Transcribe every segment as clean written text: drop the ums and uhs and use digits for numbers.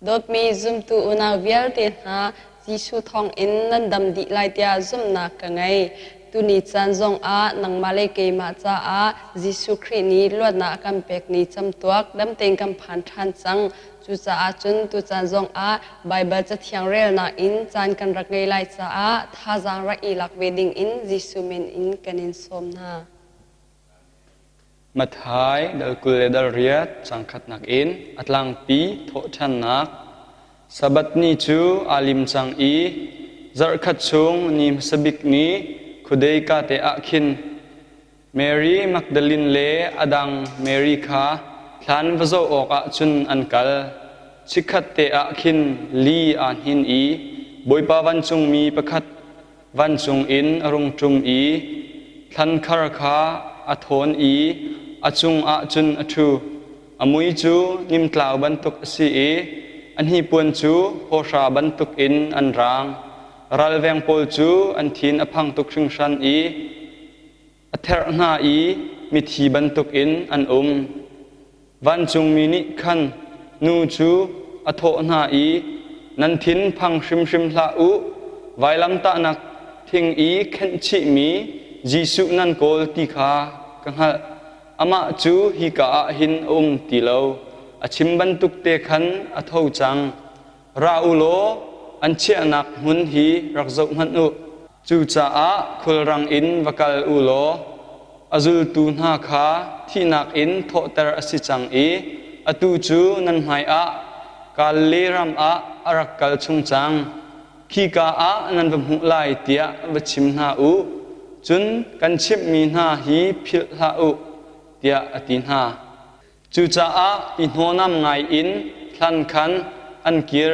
Dawtmi zumtu unau vialte hna, Jesuh thawngin nan dam dih lai tiah zumhnak ka ngei. Tuni caan zongah nangmah le keimah caah Jesuh Khrih nih luatnak a kan pek ni camtuak dam tein kan phan ṭhan cang. Cucaah cun tucaan zongah Baibal Cathiang relnak in caan kan rak ngei lai caah thazaang rak i lak ve dingin Jesuh min in kan in sawm hna. Matthai dal 20 le dal riat cang khatnak in a tlangpi thawhṭhannak Sabbath ni cu aa lim cang i zarhkhat chung ni hmasa bik ni khuadei kate ah khin Mary Magdalene le a dang Mary kha thlan va zoh awkah cun an kal. Chikkhatte ah khin li aa hnin i Bawipa vancungmi pakhat vancung in a rung ṭum i thlankhar kha a thawn i a cungah cun a ṭhu. A mui cu nimtlau bantuk a si i a hnipuan cu hawhra bantukin an raang. Ralveng pawl cu an thin a phang tuk hringhran i a therh hna i mithi bantukin an um. Vancungmi nih khan nu cu a thawh hna i, Nan thin phang hrimhrim hlah u, vailamtahnak thing i khenhchihmi Jesuh nan kawl ti kha ka hngalh. Amah cu hika ah hin a um ti lo. A chim bantuk te khan a tho cang. Ra u law an chiahnak hmun hi rak zoh hmanh u. Cucaah khulrang in va kal u law a zultu hna kha thihnak in thawhter a si cang i atu cu nan hmaiah Galilee ram ah a rak kal chung cang. Khika ah nan va hmuh lai tiah va chim hna u. Cun kan chimhmi hna hi philh hlah u, tiah a ti hna. Cucaah i hnawhnam ngai in thlan khan an kir,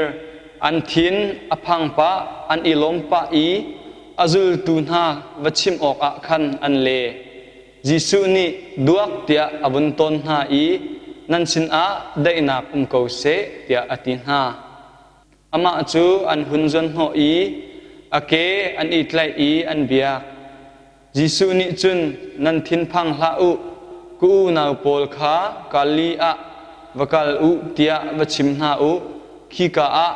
an thin a phang pah, an i lawm pah i a zultu hna va chim awkah khan an le. Jesuh nih duak tiah a vun tawn hna i nan sinah daihnak um ko seh tiah a ti hna. Amah cu an hun zuanhnawh i a ke an i tlaih i an biak. Jesuh nih cun nan thinphang hlah u, ka unau pawl kha Galilee ah va kal u tiah va chim hna u, khika ah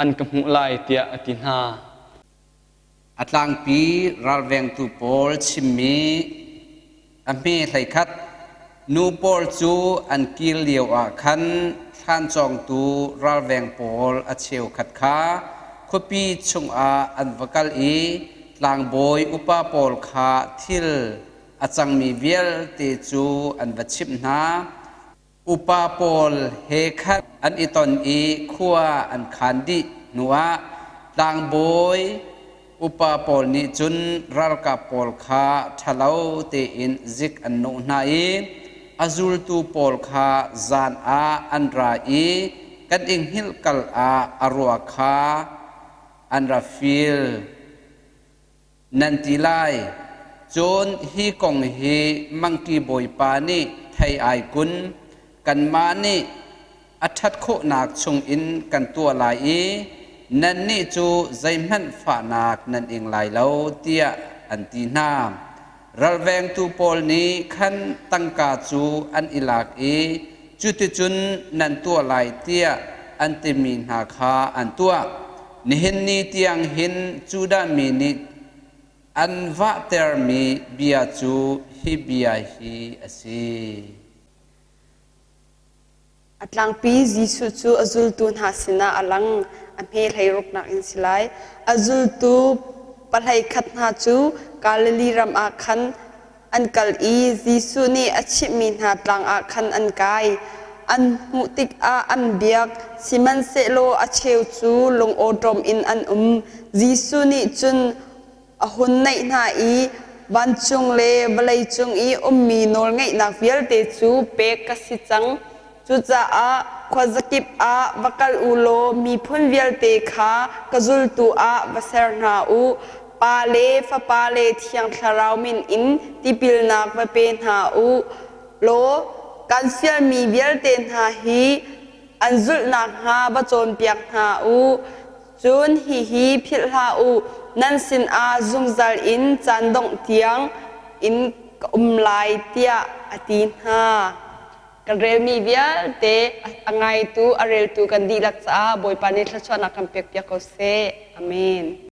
an ka hmuh lai tiah a ti hna. A tlangpi ralvengtu pawl chimmi a hme 11 nu pawl cu an kir lio ah khan thlan cawngtu ralveng pawl a cheukhat kha khuapi chungah an va kal i tlangbawi upa pawl kha thil a cangmi vialte cu an va chimh hna. Upa pawl he khan an i ton i khua an khan dih hnuah tlangbawi upa pawl nih cun ralkap pawl kha ṭhalo tein zik an nawh hna i a zultu pawl kha zan ah an ra i kan i hngilh kal ah a rua kha an ra fil nan ti lai. Cun hi kong hi mangki bawipa nih thei ai kun, kanmah nih a ṭhat khawhnak chungin kan tuah lai i nannih cu zeihmanh fahnak nan ing lai lo, tiah an ti hna. Ralvengtu pawl nih khan tangka cu an i lak i cuticun nan tuah lai tiah an timi hna kha an tuah. Nihin ni tiang hin Judah mi nih an vahtermi bia cu hi bia hi a si. A tlangpi Jesuh cu a zultu hna sinah a lang. A hme hleiruknak in si lai. A zultu pahlei khat hna cu Galilee ram ah khan an kal i Jesuh nih a chimhmi hna tlang ah khan an kai. An hmuh tikah an biak, sihmanhsehlaw a cheu cu lungawṭawm in an um. Jesuh nih cun a hun naih hna i vancung le vawleicung i ummi nawlngeihnak vialte cu pek ka si cang. Cucaah khuazakip ah va kal u law miphun vialte kha ka zultu ah va ser hna u. Pa le Fapa le Thiang Thlarau min in tipilnak va pe hna u law kan fialmi vialte hna hi an zulh nakhnga va cawnpiak hna u. Cun hihi philh hlah u, nan sinah zungzal in caan dongh tiang in ka um lai, tiah a ti hna. Kan relmi vialte a ngaitu, a reltu kan dihlak caah Bawipa nih thluachuahnak kan pekpiak ko seh. Amen.